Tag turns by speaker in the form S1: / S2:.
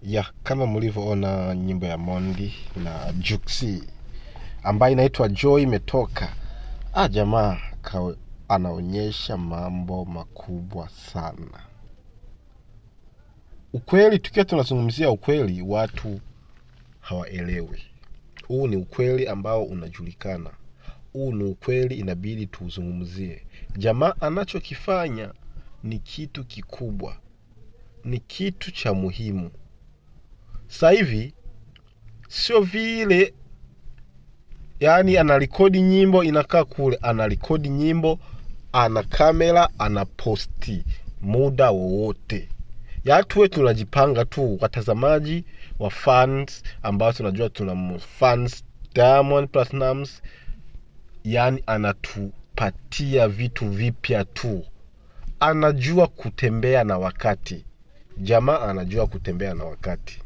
S1: Ya, kama mlivyoona nyimbo ya Mondi na Juksi ambayo inaitwa Joy imetoka. Ah, jamaa anaonyesha mambo makubwa sana. Ukweli, tukiwa tunazungumzia ukweli, watu hawaelewi. Huu ni ukweli ambao unajulikana. Huu ni ukweli, inabidi tuuzungumzie. Jamaa anachokifanya ni kitu kikubwa, ni kitu cha muhimu. Sasa hivi sio vile, yani anarekodi nyimbo inakaa kule, anarekodi nyimbo, ana kamera, anaposti muda wowote. Ya tuwe tunajipanga tu, watazamaji wa fans ambao tunajua tuna fans Diamond Platnumz, yani anatupatia vitu vipya tu, anajua kutembea na wakati. Jamaa anajua kutembea na wakati.